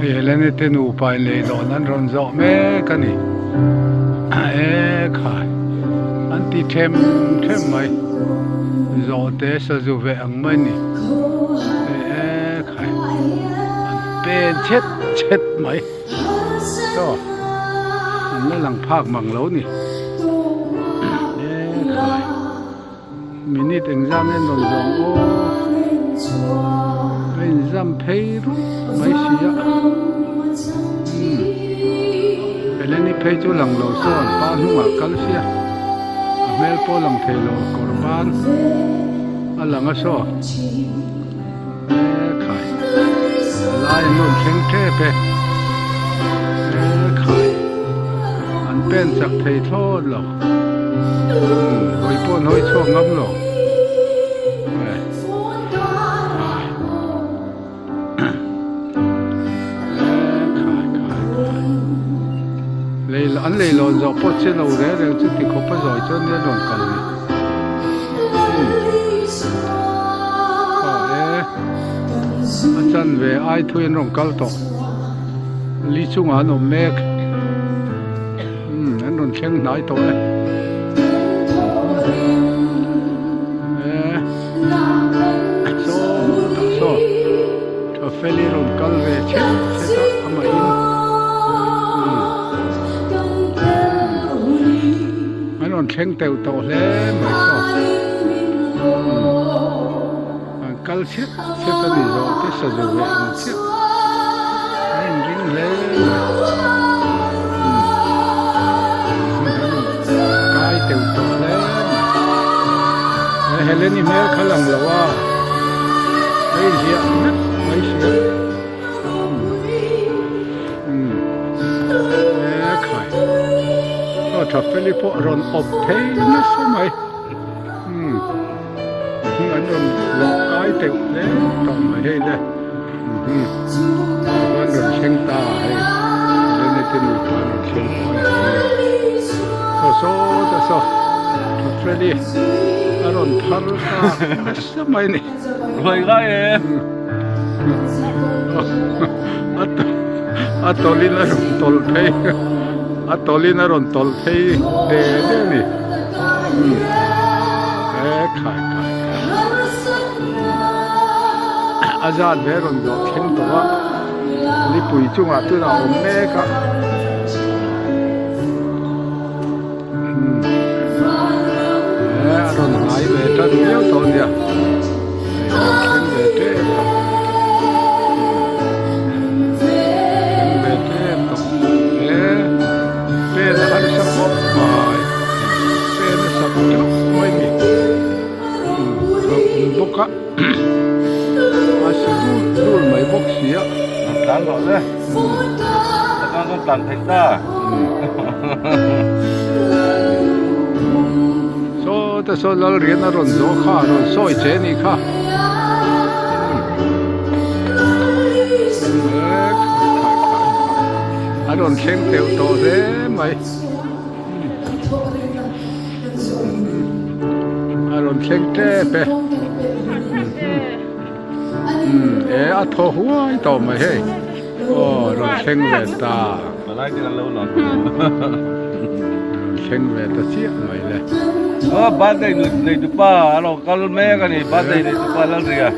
Hei Helene te nupa in lei dawn an rawn zawh mek a ni e khai an ti them them mai zawh te sazu ve ang mai a ni e khai an pen chhet chhet mai chaw an la lang phak mang lo a ni e khai. Minute engzam nge rawn zawng aw a inzam phei rup mai si a umm Eleni phei chu lang lo sawn pa hnungah kal sia a hmel pawh lang thei lo kawr ban a lang a saw e khai a lai an rawn thleng tep e e khai an pen chak thei thlawt lo. Hawi pawh an hawi chhuak ngam lo. Lei an lei lawn zawh pawh che lo reng reng chu ti khawp a zawi chuan nia rawn kal ni. A chan ve ai thui an rawn kal tawh. Li chungah an awm mek. Umm an rawn thleng hnai tawh e. E sawtah saw tha feli rawn kal ve chhet chhet a amah in umm an rawn thleng teuh tawh hle mai saw umm an kal chhet chhet a ni zawh te sazu ve ang chiah a inring hle mai kai teuh tawh hle mai he Heleni hmel kha lang lo a hei ziah vek mai sia umm e khai aw tha feli pawh rawn awp phei nasa mai umm. An rawn lawh kai teuh hle tawh mai hei le an rawn thleng ta hei Helene te nupa an rawn thleng tawh a ni saw saw ta saw Freddy a rawn thar ta nasa mai a ni Ruai ngai e a tawlhin a rawn tawlh phei a tawlhin a rawn tawlh phei de de a ni. E khai khai khai a zat ve rawn zawh thleng tawh a lipui chungah chuan a awm mek a e a rawn hnai ve tan viau tawh a nia hei a rawn thleng ve tep tawh thleng ve tep tawh e pen a harsa khawp mai. Pen a sak teuh mai ni hlauhawm bawk a a si dur dur mai bawk si a. An tlan rawh le a tan chuan tlan theih ta. Saw te saw Lalrian a rawn zawh kha a rawn sawi che a nih kha. A rawn thleng teuh tawh hle mai. A rawn thleng tep e e a thaw huai tawh mai hei aw rawn thleng ve ta rawn thleng ve ta chiah mai le aw birthday nei tupa a lo kal mek a ni birthday nei tupa Lalria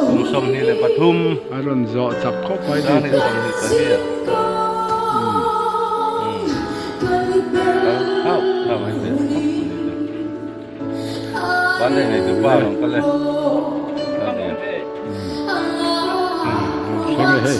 kum 23 a rawn zawh chak khawp mai ni chu. Thleng e hei.